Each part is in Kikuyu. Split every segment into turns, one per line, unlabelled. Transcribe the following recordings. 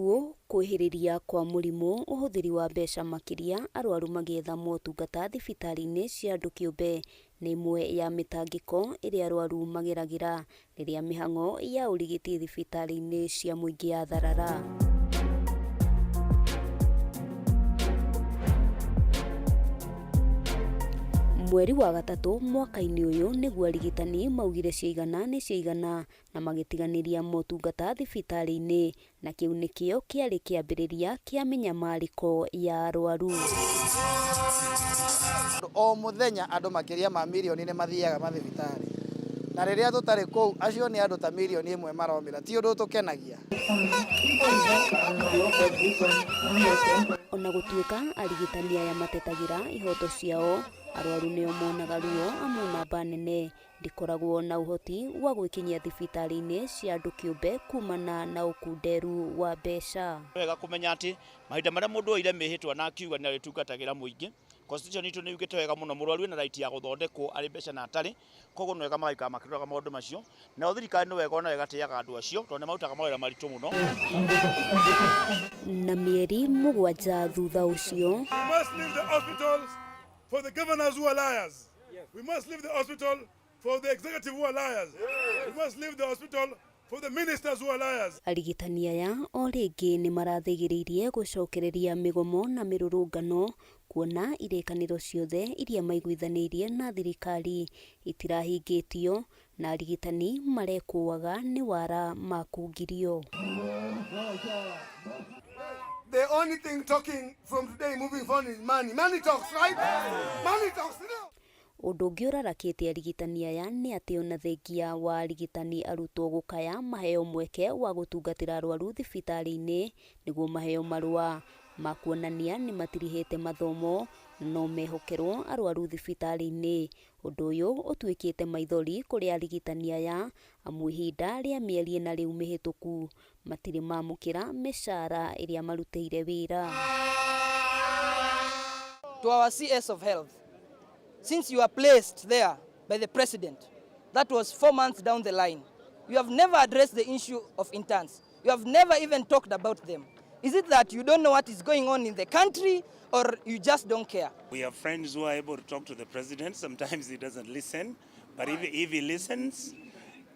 Ikuũ, kwĩhĩrĩria kwa mũrimũ, ũhũthĩri wa mbeca makĩria arwaru magĩetha motungata thibitarĩ-inĩ cia andũ kĩũmbe nĩ ĩmwe ya mĩtangĩko ĩrĩa arwaru mageragĩra rĩrĩa mĩhang'o ya ũrigiti thibitarĩ-inĩ cia mũingĩ yatharara. Mweri wa gatatũ mwaka-inĩ ũyũ nĩguo arigitani maugire ciaigana nĩ ciaigana na magĩtiganĩria motungata thibitarĩ-inĩ, na kĩu nĩkĩo kĩarĩ kĩambĩrĩria kĩa mĩnyamarĩko ya arwaru.
O mũthenya andũ makĩria ma mirioni nĩ mathiaga mathibitarĩ, na rĩrĩa tũtarĩ kũu acio nĩ andũ ta mirioni ĩmwe maromĩra, ti ũndũ ũtũkenagia.
Ona gũtuĩka arigitani aya matetagĩra ihoto ciao, arwaru nĩo monaga ruo amu namba nene Ndĩkoragwo na ũhoti wa gwĩkinyia thibitarĩ-inĩ cia andũ kĩũmbe kumana na ũkunderu wa mbeca.
Nĩ wega kũmenya atĩ mahinda marĩa mũndũ oire mĩhĩtwa na akiuga nĩ arĩtungatagĩra mũingĩ, constitution itũ nĩ yugĩte wega mũno mũrwaru ena right ya gũthondekwo arĩ mbeca na atarĩ, koguo nĩ wega magaikara makĩroraga maũndũ macio. Nayo thirikari nĩ wega onayo ĩgatĩaga andũ acio tondũ nĩ marutaga mawĩra maritũ mũno.
Na mĩeri mũgwanja thutha ũcio,
We must leave the hospitals for the governors who are liars. We must leave the hospital for the executive who are liars. We must leave the hospital for the ministers who are liars.
Arigitani aya o rĩngĩ nĩ marathĩgĩrĩirie gũcokereria mĩgomo na mĩrũrũngano kuona irĩkanĩro ciothe iria maiguithanĩirie na thirikari itirahingĩtio na arigitani marekũaga nĩ wara makungirio.
The only thing talking from today moving forward is money. Money talks, right? Money talks. No.
Ũndũ ũngĩ ũrarakĩte arigitani aya nĩ atĩ ona thengia wa arigitani arutwo gũkaya maheo mweke wa gũtungatĩra arwaru thibitarĩ-inĩ nĩguo maheo marũa ma kuonania nĩ matirihĩte mathomo na no mehokerwo arwaru thibitarĩ-inĩ. Ũndũ ũyũ ũtuĩkĩte maithori kũrĩ arigitani aya amu ihinda rĩa mĩeri ĩna rĩu mĩhĩtũku matirĩ mamũkĩra mĩcara ĩrĩa marutĩire wĩra.
To our CS of Health, since you are placed there by the president, that was 4 months down the line, you have never addressed the issue of interns. You have never even talked about them. Is it that you don't know what is going on in the country or you just don't care?
We have friends who are able to talk to the president. Sometimes he doesn't listen. But if he listens,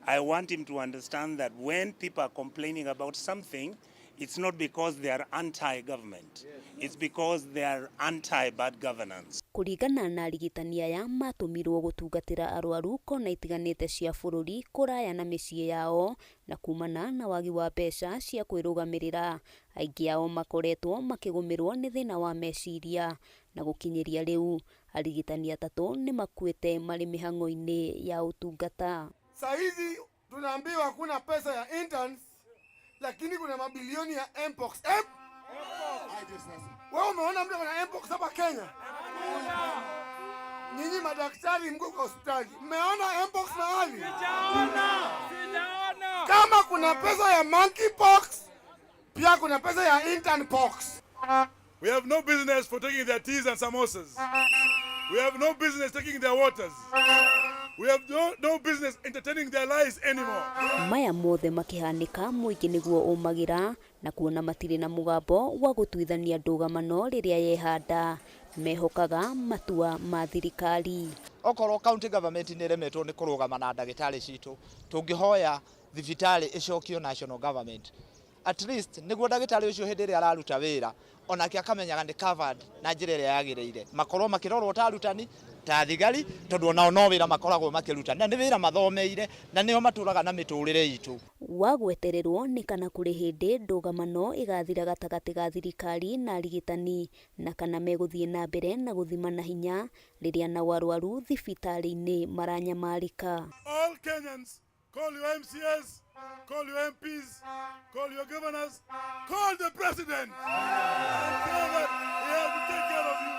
I want him to understand that when people are complaining about something, it's not because they are anti government, it's because they are anti bad governance.
Kũringana na arigitani aya matũmirwo gũtungatĩra arwaru kona itiganĩte cia bũrũri kũraya na mĩciĩ yao na kumana na wagi wa mbeca cia kwĩrũgamĩrĩra aingĩ ao makoretwo makĩgũmĩrwo nĩ thĩna wa meciria na gũkinyĩria rĩu arigitani atatũ nĩ makuĩte marĩ mĩhang'o-inĩ ya ũtungata.
Saa hizi tunaambiwa hakuna pesa ya interns, lakini kuna mabilioni ya mpox. M wewe umeona mtu ana mpox hapa Kenya? Nyinyi madaktari mko kwa hospitali, mmeona mpox mahali? Kama kuna pesa ya monkeypox, pia kuna pesa ya intern pox. We have no business for taking their teas and samosas. We have no business taking their waters. We have no business entertaining their lies anymore.
Maya mothe makĩhanĩka mũingĩ nĩguo ũmagĩra na kuona matirĩ na mũgambo wa gũtuithania ndũgamano rĩrĩa yehanda mehokaga matua ma thirikari.
Okorwo county government nĩ ĩremetwo nĩ kũrũgama na ndagĩtarĩ citũ, tũngĩhoya thibitarĩ ĩcokio national government, at least nĩguo ndagĩtarĩ ũcio hĩndĩ ĩrĩa araruta wĩra onake akamenyaga nĩ covered na njĩra ĩrĩa yagĩrĩire, makorwo makĩrorwo ta arutani, ta thigari, tondũ onao no wĩra makoragwo makĩruta na nĩ wĩra mathomeire na nĩo matũraga na mĩtũrĩre itũ.
Wa gwetererwo nĩ kana kũrĩ hĩndĩ ndũgamano ĩgathira gatagatĩ ga thirikari na arigitani na kana megũthiĩ na mbere na gũthima na hinya rĩrĩa nao arwaru thibitarĩ-inĩ maranyamarĩka.
All Kenyans, call your MCAs, call your MPs, call your governors, call the president and tell that he has to take care of you.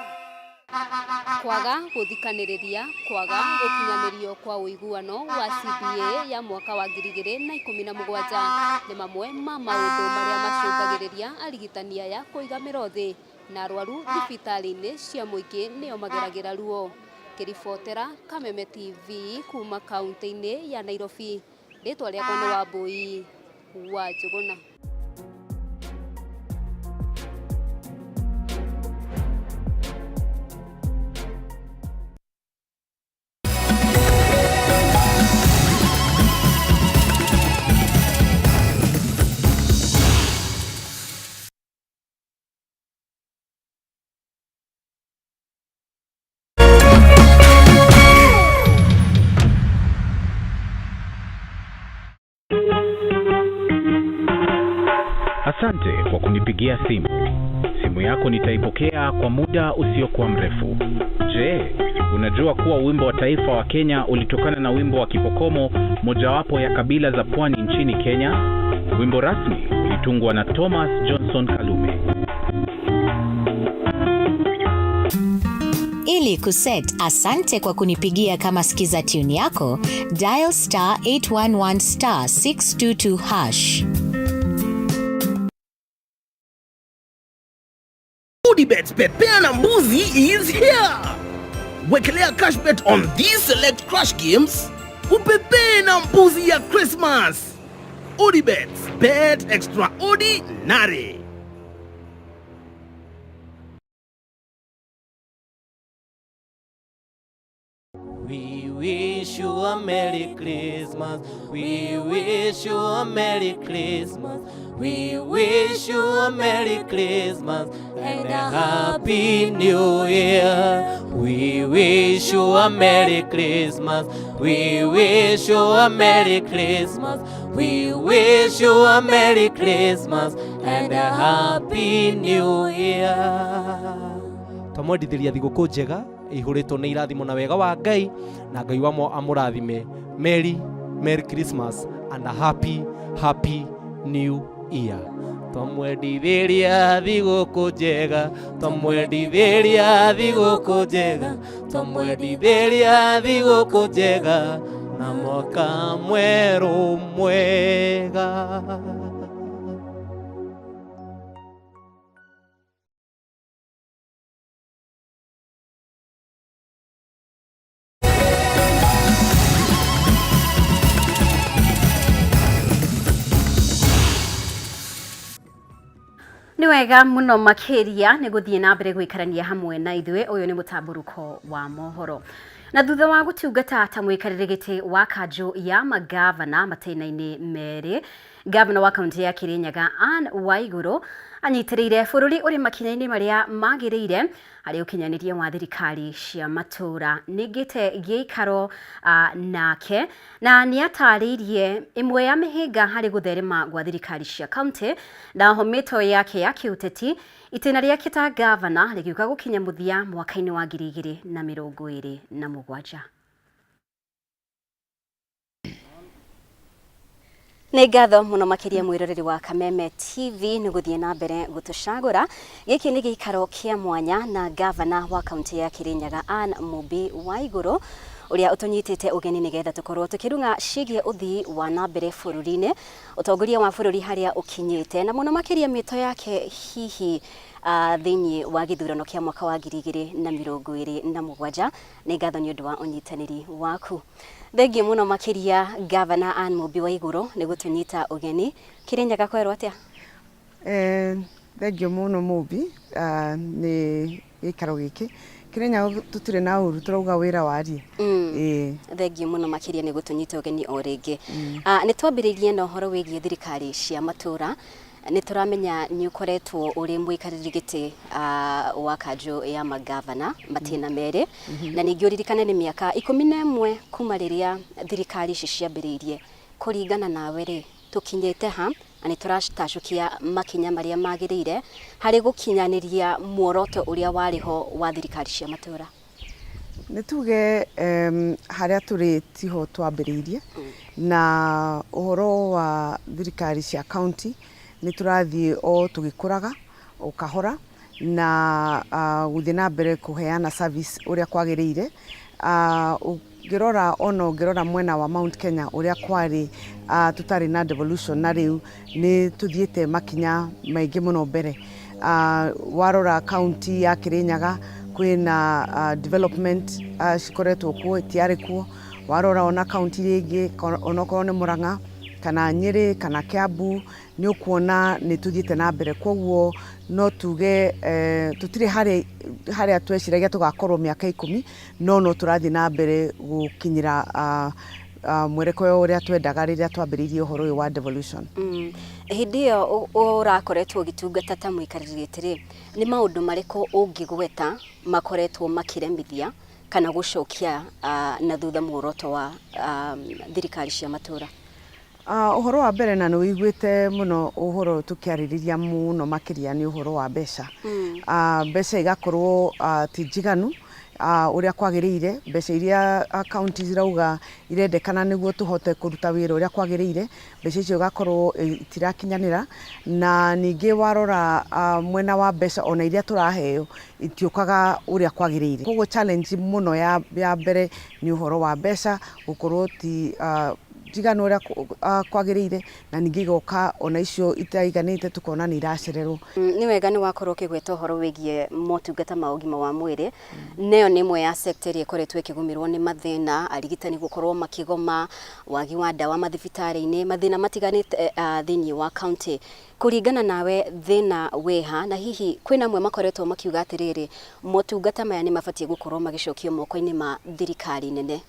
Kwaga gũthikanĩrĩria kwaga gũkinyanĩrio kwa ũiguano wa CBA ya mwaka wa 2017 nĩ mamwe ma maũndũ marĩa macũngagĩrĩria arigitani aya kũiga mĩro thĩ na arwaru thibitarĩ-inĩ cia mũingĩ nĩo mageragĩra ruo. Ngĩribotera Kameme TV kuma kaunti-inĩ ya Nairobi, rĩtwa rĩakwa nĩ Wambui wa Njũgũna.
Asante kwa kunipigia simu. Simu yako nitaipokea kwa muda usiokuwa mrefu. Je, unajua kuwa wimbo wa taifa wa Kenya ulitokana na wimbo wa Kipokomo, mojawapo ya kabila za pwani nchini Kenya? Wimbo rasmi ulitungwa na Thomas Johnson Kalume.
Ili kuset asante kwa kunipigia kama skiza tune yako, dial star 811 star 622 hash.
Odibet Pepea na Mbuzi is here! Wekelea cashbet on these select crash games, upepee na mbuzi ya Christmas. Odibet, bet extraordinary.
We wish you a Merry Christmas. We wish you a Merry Christmas. We wish you a Merry Christmas and a Happy New Year. We wish you a Merry Christmas. We wish you a Merry Christmas. We wish you a Merry Christmas and a Happy New Year.
Twamwendithĩria thigũkũ njega ĩihũrĩtwo nĩ irathimo na wega wa Ngai, na Ngai wamo amũrathime. Merry Merry Christmas and a happy happy new year.
Twamwendithĩria thigũkũ njega, twamwendithĩria thigũkũ njega, twamwendithĩria thigũkũ njega na mwaka mwerũ mwega.
Nĩ wega mũno makĩria nĩ gũthiĩ na mbere gũikarania hamwe na ithuĩ. Ũyũ nĩ mũtambũrũko wa mohoro. Na thutha wa gũtungata ta mũikarĩri gĩtĩ wa kanjũ ya magavana matĩna-inĩ merĩ, gavana wa kaunti ya Kirinyaga Anne Waiguru anyitĩrĩire bũrũri ũrĩ makinya-inĩ marĩa magĩrĩire harĩ ũkinyanĩria wa thirikari cia matũũra. Nĩngĩte gĩikaro nake na nĩatarĩirie ĩmwe ya mĩhĩnga harĩ gũtherema gwa thirikari cia kaunti na oho mĩto yake ya kĩũteti, itĩna rĩake ta gavana rĩgĩũka gũkinya mũthia mwaka-inĩ wa 2027. Nĩ ngatho mũno makĩria mwĩroreri wa Kameme TV nĩ gũthiĩ na mbere gũtũcagũra. Gĩkĩ nĩ gĩikaro kĩa mwanya na gavana wa kaunti ya Kirinyaga Anne Mumbi Waiguru ũrĩa ũtũnyitĩte ũgeni nĩgetha tũkorwo tũkĩrung'a ciĩgiĩ ũthii wa na mbere bũrũri-inĩ, ũtongoria wa bũrũri harĩa ũkinyĩte, na mũno makĩria mĩto yake hihi thĩinĩ wa gĩthurano kĩa mwaka wa 2027. Nĩ ngatho nĩ ũndũ wa ũnyitanĩri waku. Thengiũ mũno makĩria gavana Anne Mumbi Waiguru nĩ gũtũnyita ũgeni. Kirinyaga kwerwo atĩa?
Thengiũ mũno Mumbi nĩ gĩikaro gĩkĩ. Kirinyaga tũtirĩ na ũru, tũrauga wĩra warie.
Thengiũ mũno makĩria nĩ gũtũnyita ũgeni o rĩngĩ. Nĩ twambĩrĩirie na ũhoro wĩgiĩ thirikari cia matũũra. Nĩ tũramenya nĩ ũkoretwo ũrĩ mũikarĩri gĩtĩ wa kanjũ ya magavana matĩna merĩ, na ningĩ ũririkane nĩ mĩaka 11 kuma rĩrĩa thirikari ici ciambĩrĩirie. Kũringana nawe rĩ, tũkinyĩte ha na nĩ tũratacũkia makinya marĩa magĩrĩire harĩ gũkinyanĩria muoroto ũrĩa warĩ ho wa thirikari cia matũũra?
Nĩ tuge harĩa tũrĩ tiho twambĩrĩirie, na ũhoro wa thirikari cia kaunti nĩ tũrathiĩ o tũgĩkũraga o kahora na gũthiĩ na mbere kũheana service ũrĩa kwagĩrĩire. Ũngĩrora ona ũngĩrora mwena wa Mount Kenya ũrĩa kwarĩ tũtarĩ na devolution, na rĩu nĩ tũthiĩte makinya maingĩ mũno mbere. Warora kaunti ya Kirinyaga kwĩna development cikoretwo kuo, itiarĩ kuo. Warora ona kaunti rĩngĩ onokorwo nĩ Murang'a kana Nyĩrĩ kana Kiambu, nĩ ũkuona nĩ tũthiĩte na mbere. Koguo no tuge tũtirĩ harĩa tweciragia tũgakorwo mĩaka 10, no tũrathiĩ na mbere gũkinyĩra mwerekeo ũrĩa twendaga rĩrĩa twambĩrĩirie ũhoro ũyũ wa devolution.
Hĩndĩ ĩyo ũrakoretwo ũgĩtungata ta mũikarĩri gĩtĩ rĩ, nĩ maũndũ marĩkũ ũngĩgweta makoretwo makĩremithia kana gũcokia na thutha muoroto wa thirikari cia matũũra?
Ũhoro wa mbere, na nĩ wĩiguĩte mũno ũhoro tũkĩarĩrĩria mũno makĩria, nĩ ũhoro wa mbeca. Mbeca igakorwo ti njiganu ũrĩa kwagĩrĩire. Mbeca iria county cirauga irendekana nĩguo tũhote kũruta wĩra ũrĩa kwagĩrĩire, mbeca icio igakorwo itirakinyanĩra. Na ningĩ warora mwena wa mbeca, ona iria tũraheo itiũkaga ũrĩa kwagĩrĩire. Koguo challenge mũno ya mbere nĩ ũhoro wa mbeca gũkorwo ti njiganu ũrĩa kwagĩrĩire, na ningĩ igoka ona icio itaiganĩte tukona nĩ iracererwo.
Nĩ wega nĩ wakorwo ũkĩgweta ũhoro wĩgiĩ motungata ma ũgima wa mwĩrĩ. Neyo nĩ ĩmwe ya sector ĩrĩa ĩkoretwo ĩkĩgũmĩrwo nĩ mathĩna, arigitani gũkorwo makĩgoma, wagi wa ndawa mathibitarĩ-inĩ, mathĩna matiganĩte thĩinĩ wa county. Kũringana nawe, thĩna wĩha? Na hihi kwĩna amwe makoretwo makiuga atĩrĩrĩ, motungata maya nĩ mabatiĩ gũkorwo magĩcokio moko-inĩ ma thirikari nene.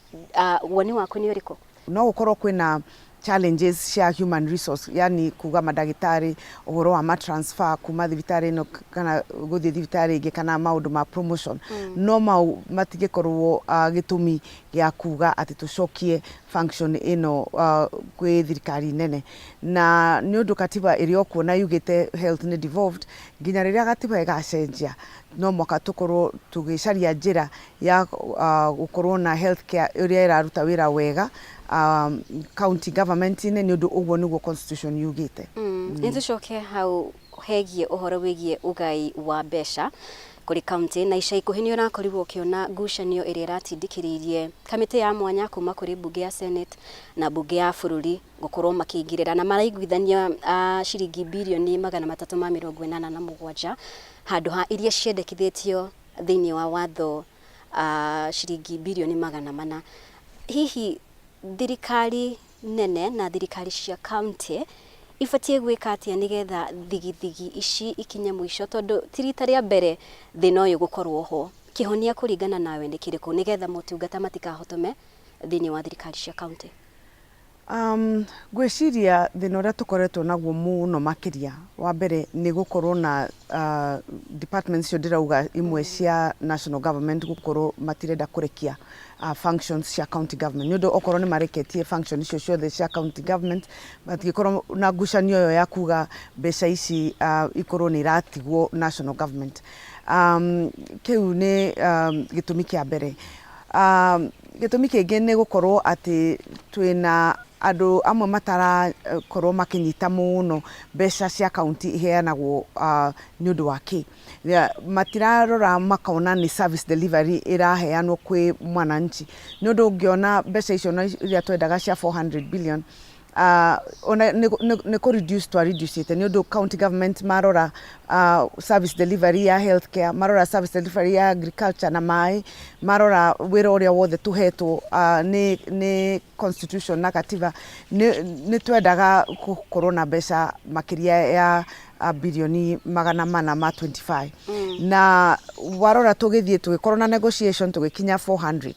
Woni waku nĩ ũrĩkũ?
No gũkorwo kwĩna challenges cia human resource, yani kuga mandagĩtarĩ, ũhoro wa matransfer kuma thibitarĩ ĩno kana gũthiĩ thibitarĩ ĩngĩ, kana maũndũ ma promotion, no mau matingĩkorwo gĩtũmi gĩa kuga atĩ tũcokie function ĩno kwĩ thirikari nene, na nĩ ũndũ katiba ĩrĩ o kuo na yugĩte health nĩ devolved. Nginya rĩrĩa gatiba ĩgacenjia, no mwaka tũkorwo tũgĩcaria njĩra ya gũkorwo na health care ĩrĩa ĩraruta wĩra wega county government-inĩ, nĩ ũndũ ũguo nĩguo constitution yugĩte.
Nĩ tũcoke hau hegiĩ ũhoro wĩgiĩ ũgai wa mbeca kũrĩ county, na ica ikuhĩ nĩ ũrakorirwo ũkĩona ngucanio ĩrĩa ĩratindĩkĩrĩirie kamĩtĩ ya mwanya kuma kũrĩ mbunge ya Senate na mbunge ya bũrũri gũkorwo makĩingĩrĩra na maraiguithania ciringi 387 birioni handũ ha iria ciendekithĩtio thĩinĩ wa watho, ciringi 400 birioni. Hihi thirikari nene na thirikari cia county ibatiĩ gwĩka atĩa nĩgetha thigithigi ici ikinye mũico, tondũ ti rita rĩa mbere thĩna ũyũ gũkorwo ho? Kĩhonia kũringana nawe nĩ kĩrĩkũ nĩgetha motungata matikahotome thĩinĩ wa thirikari cia county?
Ngwĩciria thĩna ũrĩa tũkoretwo naguo mũno makĩria wa mbere nĩ gũkorwo na departments icio ndĩrauga imwe cia national government gũkorwo matirenda kũrekia functions cia county government, nĩ ũndũ okorwo nĩ mareketie function icio ciothe cia county government, matingĩkorwo na ngucanio ĩyo ya kuga mbeca ici ikorwo nĩ iratigwo national government. Kĩu nĩ gĩtũmi kĩa mbere. Gĩtũmi kĩngĩ nĩ gũkorwo atĩ twĩna andũ amwe matarakorwo makĩnyita mũno mbeca cia kaunti iheanagwo nĩ ũndũ wa kĩ. Matirarora makona nĩ service delivery ĩraheanwo kwĩ mwananchi, nĩ ũndũ ũngĩona mbeca icio na iria twendaga cia 400 billion, ona nĩ kũ reduce twa reduce nĩ ũndũ county government marora service delivery ya healthcare, marora service delivery ya agriculture na maĩ, marora wĩra ũrĩa wothe tũhetwo nĩ constitution na katiba, nĩ twendaga gũkorwo na mbeca makĩria ya 425 birioni. Na warora tũgĩthiĩ tũgĩkorwo na negotiation tũgĩkinya 400.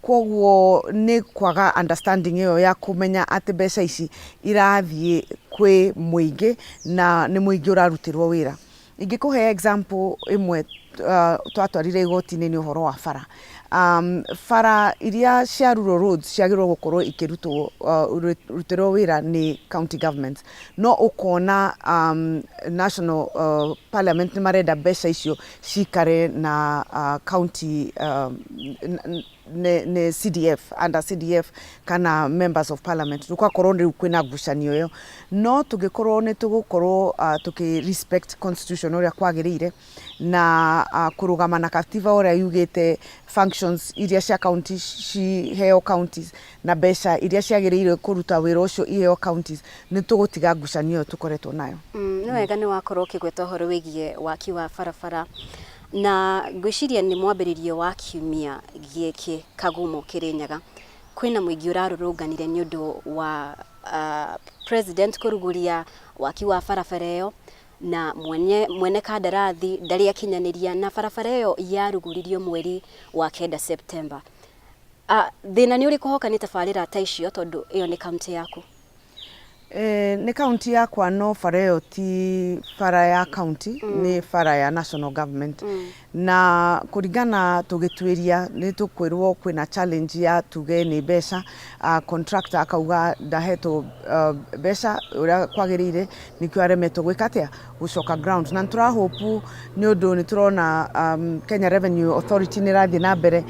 Koguo nĩ kwaga understanding ĩyo ya kũmenya atĩ mbeca ici irathiĩ kwĩ mũingĩ na nĩ mũingĩ ũrarutĩrwo wĩra. Ingĩkũhe example ĩmwe twatwarire igoti-inĩ nĩ ũhoro wa bara. Bara iria cia rural roads ciagĩrĩirwo gũkorwo ikĩrutwo rutĩrwo wĩra nĩ county government, no ũkona national parliament nĩ marenda mbeca icio cikare na county, nĩ CDF, under CDF kana members of parliament. Gũgakorwo rĩu kwĩna ngucanio ĩyo, no tũngĩkorwo nĩ tũgũkorwo tũkĩ respect constitution ũrĩa kwagĩrĩire na kũrũgama na katiba ũrĩa yugĩte functions iria cia county ciheo counties na mbeca iria ciagĩrĩire kũruta wĩra ũcio iheo counties, nĩ tũgũtiga ngucanio ĩyo tũkoretwo nayo.
Nĩ wega nĩ wakorwo ũkĩgweta ũhoro wĩgiĩ waki wa barabara, na ngwĩciria nĩ mwambĩrĩrio wa kiumia gĩkĩ Kagumo Kĩrĩnyaga kwĩna mũingĩ ũrarũrũnganire nĩ ũndũ wa president kũrugũria waki wa barabara ĩyo, na mwene kandarathi ndarĩ akinyanĩria, na barabara ĩyo yarugũririo mweri wa 9, September. Thĩna nĩ ũrĩkũ hoka nĩ tabarĩra ta icio, tondũ ĩyo nĩ kaunti yaku?
Eh, nĩ kaunti yakwa no bara ĩyo ti bara ya kaunti, nĩ bara ya national government. Na kũringana tũgĩtuĩria nĩ tũkwĩrwo kwĩna challenge ya tuge nĩ mbeca, contractor akauga ndahetwo mbeca ũrĩa kwagĩrĩire, nĩkĩo aremetwo gwĩka atĩa, gũcoka ground. Na nĩtũrahope nĩ ũndũ nĩ tũrona Kenya Revenue Authority nĩ ĩrathiĩ na mbere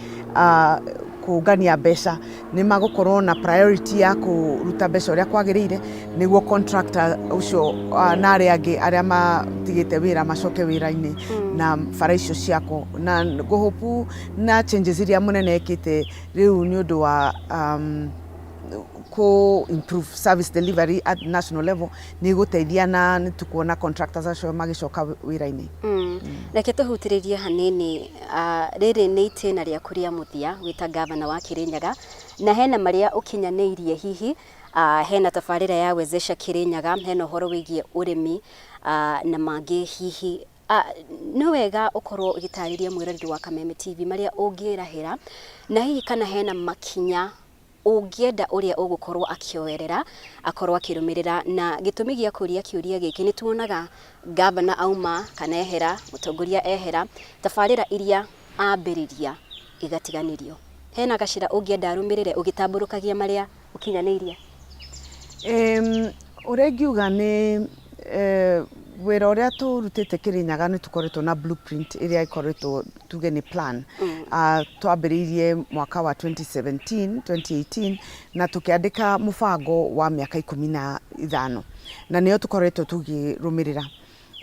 kũngania mbeca, nĩ magũkorwo na priority ya kũruta mbeca ũrĩa kwagĩrĩire, nĩguo contractor ũcio na arĩa angĩ arĩa matigĩte wĩra macoke wĩra-inĩ na bara icio ciakwo. Na ngũhope na changes iria mũnene ekĩte rĩu nĩ ũndũ wa kũ improve service delivery at national level, nĩ igũteithia na nĩ tũkuona contractors acio magĩcoka wĩra-inĩ.
Reke tũhutĩrĩrie hanini, rĩrĩ nĩ itĩna rĩaku rĩa mũthia wĩta gavana wa Kirinyaga, na hena marĩa ũkinyanĩirie hihi, hena tabarĩra ya Wezesha Kirinyaga, hena ũhoro wĩgiĩ ũrĩmi, na mangĩ hihi. Nĩ wega ũkorwo ũgĩtarĩria mwĩroreri wa Kameme TV marĩa ũngĩrahĩra, na hihi kana hena makinya ũngĩenda ũrĩa ũgũkorwo akĩoerera akorwo akĩrũmĩrĩra. Na gĩtũmi gĩa kũria kĩũria gĩkĩ, nĩ tuonaga gavana auma kana ehera, mũtongoria ehera, tabarĩra iria ambĩrĩria igatiganĩrio. Hena gacĩra ũngĩenda arũmĩrĩre ũgĩtambũrũkagia marĩa ũkinyanĩirie?
Ũrĩa ingiuga nĩ wĩra ũrĩa tũrutĩte Kirinyaga, nĩ tũkoretwo na blueprint ĩrĩa ĩkoretwo tuge nĩ plan. Twambĩrĩirie mwaka wa 2017 2018 na tũkĩandĩka mũbango wa mĩaka 15, na nĩyo tũkoretwo tũkĩrũmĩrĩra.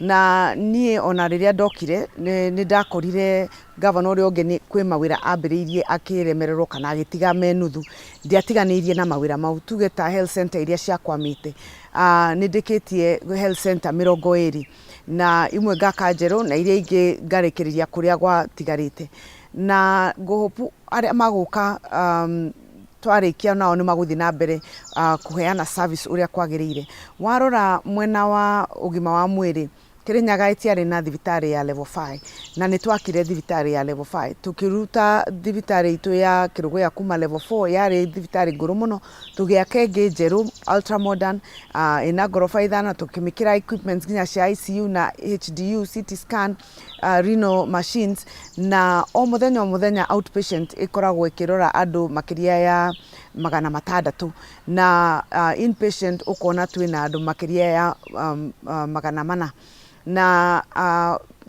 Na niĩ ona rĩrĩa ndokire nĩ ndakorire gavana ũrĩa ũngĩ nĩ kwĩ mawĩra ambĩrĩirie akĩremererwo kana agĩtiga me nuthu. Ndiatiganĩirie na mawĩra mau, tuge ta health center iria ciakwamĩte. Nĩ ndĩkĩtie health center 20, na imwe ngaka njerũ na iria ingĩ ngarĩkĩrĩria kũrĩa gwatigarĩte. Na ngũhope arĩa magũka twarĩkia nao nĩ magũthiĩ na mbere kũheana service ũrĩa kwagĩrĩire. Warora mwena wa ũgima wa mwĩrĩ, Kirinyaga ĩtiarĩ na thibitarĩ ya level 5, na nĩ twakire thibitarĩ ya level 5, tũkĩruta thibitarĩ itũ ya Kĩrũgũya kuma level 4, yarĩ thibitarĩ ngũrũ mũno, tũgĩaka ĩngĩ njerũ ultra modern, ĩna ngoroba 5, tũkĩmĩkĩra equipments nginya cia ICU na HDU, CT scan, renal machines, na o mũthenya o mũthenya outpatient ĩkoragwo ĩkĩrora andũ makĩria ya 600, na inpatient ũkona twĩna andũ makĩria ya 400. Na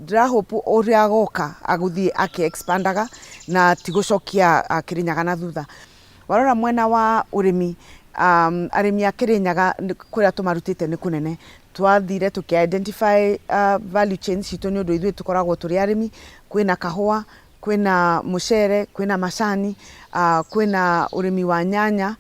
ndĩrahope ũrĩa agoka agũthiĩ akĩ expandaga na ti gũcokia Kirinyaga na thutha. Warora mwena wa ũrĩmi, arĩmi a Kirinyaga kũrĩa tũmarutĩte nĩ kũnene. Twathire tũkĩ identify value chains citũ, nĩ ũndũ ithuĩ tũkoragwo tũrĩ arĩmi, kwĩna kahũa, kwĩna mũcere, kwĩna macani, kwĩna ũrĩmi wa nyanya,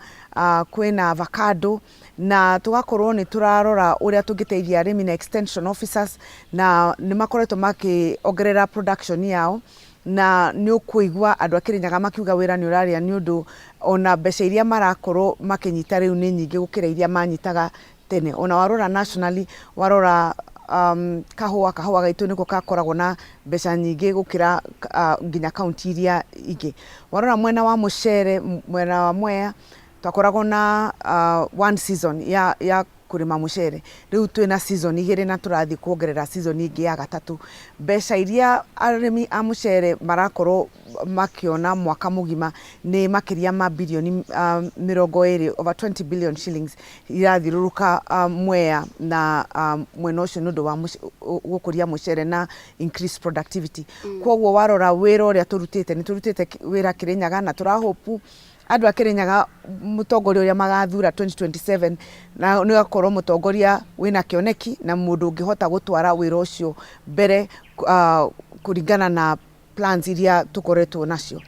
kwĩna avocado, na tũgakorwo nĩ tũrarora ũrĩa tũngĩteithia arĩmi na extension officers, na nĩ makoretwo makĩongerera production yao. Na nĩ ũkũigua andũ a Kirinyaga makiuga wĩra nĩ ũrarĩa, nĩ ũndũ ona mbeca iria marakorwo makĩnyita rĩu nĩ nyingĩ gũkĩra iria manyitaga tene. Ona warora nationally, warora kahũa gaitũ nĩko gakoragwo na mbeca nyingĩ gũkĩra nginya kaunti iria ingĩ. Warora mwena wa mũcere, mwena wa Mwea twakoragwo na one season ya kũrĩma mũcere, rĩu twĩna season 2 na tũrathiĩ kuongerera season ĩngĩ ya gatatũ. Mbeca iria arĩmi a mũcere marakorwo makĩona mwaka mũgima nĩ makĩria ma birioni 20, over 20 billion shillings irathiũrũrũka Mwea na mwena ũcio, nĩ ũndũ wa gũkũria mũcere na increase productivity. Koguo warora wĩra ũrĩa tũrutĩte, nĩ tũrutĩte wĩra Kirinyaga, na tũrahope andũ a Kirinyaga mũtongoria ũrĩa magathura 2027 na nĩ akorwo mũtongoria wĩna kĩoneki na mũndũ ũngĩhota gũtwara wĩra ũcio mbere kũringana na plans iria tũkoretwo nacio.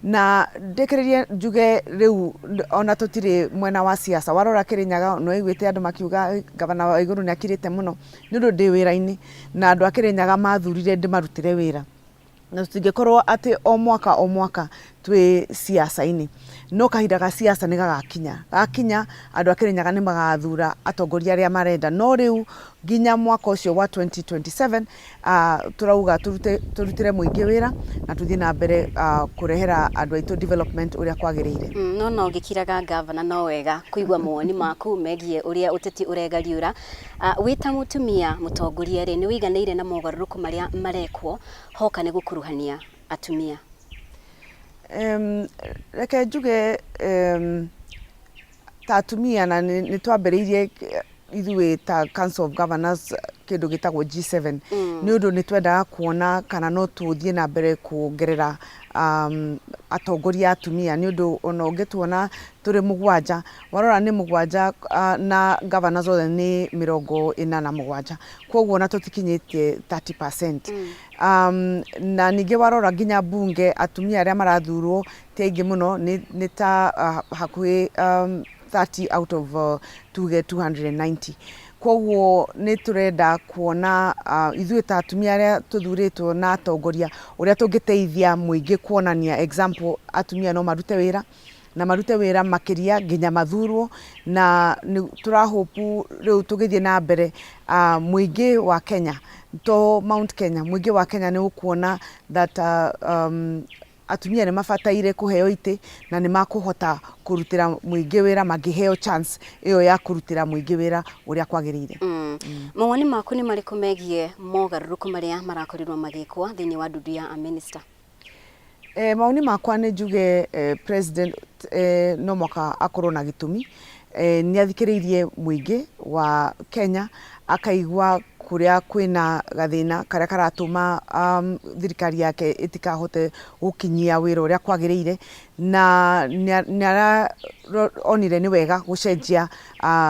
Na ndĩkĩrĩrie njuge rĩu ona tũtirĩ mwena wa siasa. Warora Kirinyaga, nĩ waiguĩte andũ makiuga gavana wa igũrũ nĩ akirĩte mũno, nĩ ũndũ ndĩ wĩra-inĩ na andũ a Kirinyaga mathurire ndĩmarutĩre wĩra, na tũtingĩkorwo atĩ o mwaka o mwaka. Twĩ ciaca-inĩ, no kahinda ga ciaca nĩ gagakinya. Gakinya andũ a Kĩrĩnyaga nĩ magathura atongoria arĩa marenda, no rĩu nginya mwaka ũcio wa 2027 tũrauga tũrute tũrutĩre mũingĩ wĩra na tũthiĩ na mbere kũrehera andũ aitũ development ũrĩa kwagĩrĩire.
No na ũgĩkiraga ngavana, no wega kũigua mawoni maku megiĩ ũrĩa ũteti ũregariũra. Wĩ ta mũtumia mũtongoria rĩ, nĩ wĩiganĩire na mogarũrũku marĩa marekwo hoka nĩ gũkuruhania atumia?
Reke njuge ta atumia na nĩ twambĩrĩirie ithuĩ ta Council of Governors kĩndũ gĩtagwo G7 nĩ ũndũ nĩ twendaga kuona kana no tũthiĩ na mbere kuongerera atongoria atumia, nĩ ũndũ ona ũngĩtuona tũrĩ 7, warora nĩ 7 na governors othe nĩ 47, koguo ona tũtikinyĩtie 30%. Na ningĩ warora nginya bunge, atumia arĩa marathurwo ti aingĩ mũno, nĩ ta hakuhĩ 30 out of tuge 290. Koguo nĩ tũrenda kuona ithuĩ ta atumia arĩa tũthurĩtwo na atongoria ũrĩa tũngĩteithia mũingĩ kuonania example atumia no marute wĩra na marute wĩra makĩria nginya mathurwo, na nĩ tũrahope rĩu tũgĩthiĩ na mbere mũingĩ wa Kenya, to Mount Kenya, mũingĩ wa Kenya nĩ ũkuona that atumia nĩ mabataire kũheo itĩ na nĩ makũhota kũrutĩra mũingĩ wĩra mangĩheo chance ĩyo ya kũrutĩra mũingĩ wĩra ũrĩa kwagĩrĩire.
Mawoni maku nĩ marĩkũ megiĩ mogarũrũku marĩa marakorirwo magĩkwo thĩinĩ wa ndundu ya amĩnĩsta?
Maoni makwa nĩ njuge president no mwaka akorwo na gĩtũmi nĩ athikĩrĩirie mũingĩ wa Kenya, akaigua kũrĩa kwĩna gathĩna karĩa karatũma thirikari yake ĩtikahote gũkinyia wĩra ũrĩa kwagĩrĩire, na nĩ aronire nĩ wega gũcenjia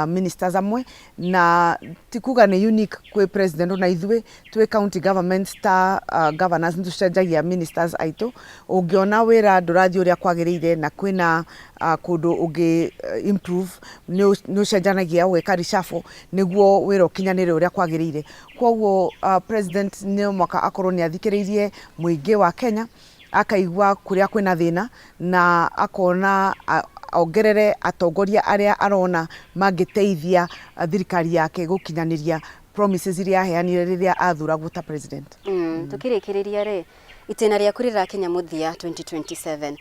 ministers amwe, na ti kuga nĩ unique kwĩ president, ona ithuĩ twĩ county governments ta governors nĩ tũcenjagia ministers aitũ. Ũngĩona wĩra ndũrathiĩ ũrĩa kwagĩrĩire na kwĩna kũndũ ũngĩ improve, nĩ ũcenjanagia, ũgeka reshuffle nĩguo wĩra ũkinyanĩre ũrĩa kwagĩrĩire. Koguo president nĩ mwaka akorwo nĩ athikĩrĩirie mũingĩ wa Kenya, akaigua kũrĩa kwĩna thĩna na akona ongerere atongoria arĩa arona mangĩteithia thirikari yake gũkinyanĩria promises iria aheanire rĩrĩa athuragwo ta president.
Tukĩrĩkĩrĩria rĩ, itĩna rĩaku rĩrakinya mũthia 2027,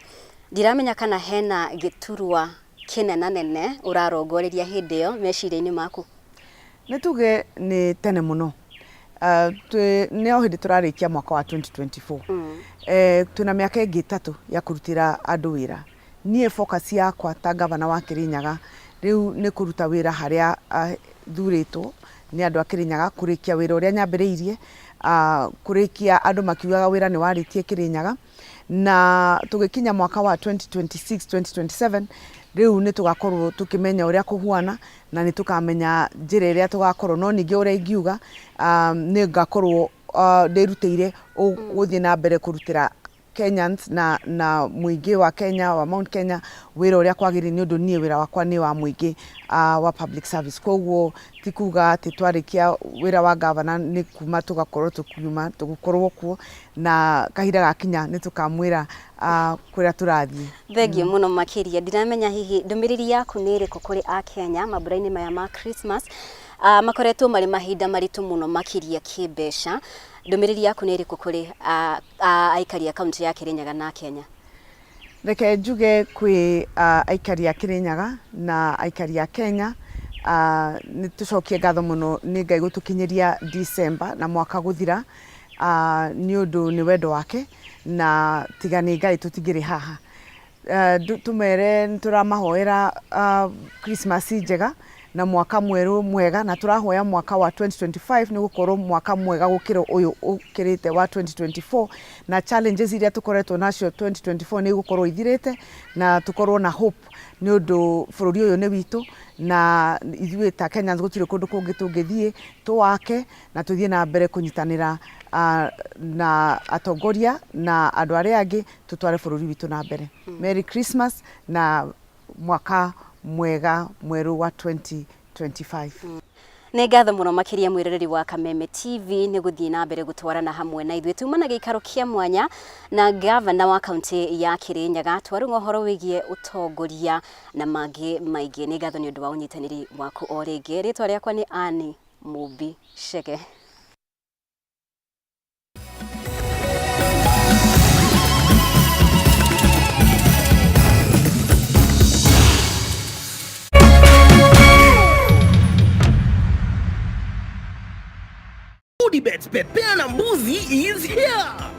ndiramenya kana hena gĩturwa kĩnenanene ũrarongoreria hĩndĩ ĩyo meciria-inĩ maku.
Nĩ tuge nĩ tene mũno, nĩ o hĩndĩ tũrarĩkia mwaka wa 2024. Twĩna mĩaka ĩngĩ 3 ya kũrutĩra andũ wĩra. Niĩ focus yakwa ta gavana wa Kĩrĩnyaga rĩu nĩ kũruta wĩra harĩa thurĩtwo nĩ andũ a Kĩrĩnyaga, kũrĩkia wĩra ũrĩa nyambĩrĩirie, kũrĩkia andũ makiugaga wĩra nĩ warĩtie Kĩrĩnyaga, na tũgĩkinya mwaka wa 2026 2027 rĩu nĩ tũgakorwo tũkĩmenya ũrĩa kũhuana na nĩ tũkamenya njĩra ĩrĩa tũgakorwo. No ningĩ ũrĩa ingiuga, nĩ ngakorwo ndĩrutĩire gũthiĩ na mbere kũrutĩra Kenyans na mũingĩ wa Kenya, wa Mount Kenya, wĩra ũrĩa kwagĩrĩire, nĩ ũndũ niĩ wĩra wakwa nĩ wa mũingĩ, wa public service. Koguo ti kuga atĩ twarĩkia wĩra wa gavana nĩ kuma tũgakorwo tũkiuma, tũgũkorwo kuo na kahinda gakinya nĩ tũkamwĩra kũrĩa tũrathiĩ.
Thengiũ mũno makĩria. Ndiramenya hihi ndũmĩrĩri yaku nĩ ĩrĩkũ kũrĩ akenya mambura-inĩ maya ma Christmas, makoretwo marĩ mahinda maritũ mũno makĩria kĩmbeca. Ndũmĩrĩri yaku nĩ ĩrĩkũ kũrĩ aikari a kaunti ya Kĩrĩnyaga na Kenya?
Reke njuge kwĩ aikari a Kĩrĩnyaga na aikari a Kenya, nĩ tũcokie ngatho mũno nĩ Ngai gũtũkinyĩria December na mwaka gũthira, nĩ ũndũ nĩ wendo wake, na tiga nĩ Ngai tũtingĩrĩ haha. Tũmere nĩ tũramahoera Christmas njega na mwaka mwerũ mwega, na tũrahoya mwaka wa 2025 nĩ gũkorwo mwaka mwega gũkĩra ũyũ ũkĩrĩte wa 2024, na challenges iria tũkoretwo nacio 2024 nĩ igũkorwo ithirĩte, na tũkorwo na hope nĩ ũndũ bũrũri ũyũ nĩ witũ, na ithuĩ ta Kenyans gũtirĩ kũndũ kũngĩ tũngĩthiĩ. Tũwake na tũthiĩ na mbere kũnyitanĩra na atongoria na andũ arĩa angĩ, tũtware bũrũri witũ na mbere. Merry Christmas na mwaka mwega mwerũ wa 2025.
Nĩ ngatho mũno makĩria mwĩroreri wa Kameme TV nĩ gũthiĩ na mbere gũtwarana hamwe na ithuĩ. Tuma na gĩikaro kĩa mwanya na gavana wa kaunti ya Kirinyaga, twarunga ũhoro wĩgiĩ ũtongoria na mangĩ maingĩ. Nĩ ngatho nĩ ũndũ wa ũnyitanĩri waku o rĩngĩ. Rĩtwa rĩakwa nĩ Anne Mũmbi Chege.
Odibet Pepea na Mbuzi is here.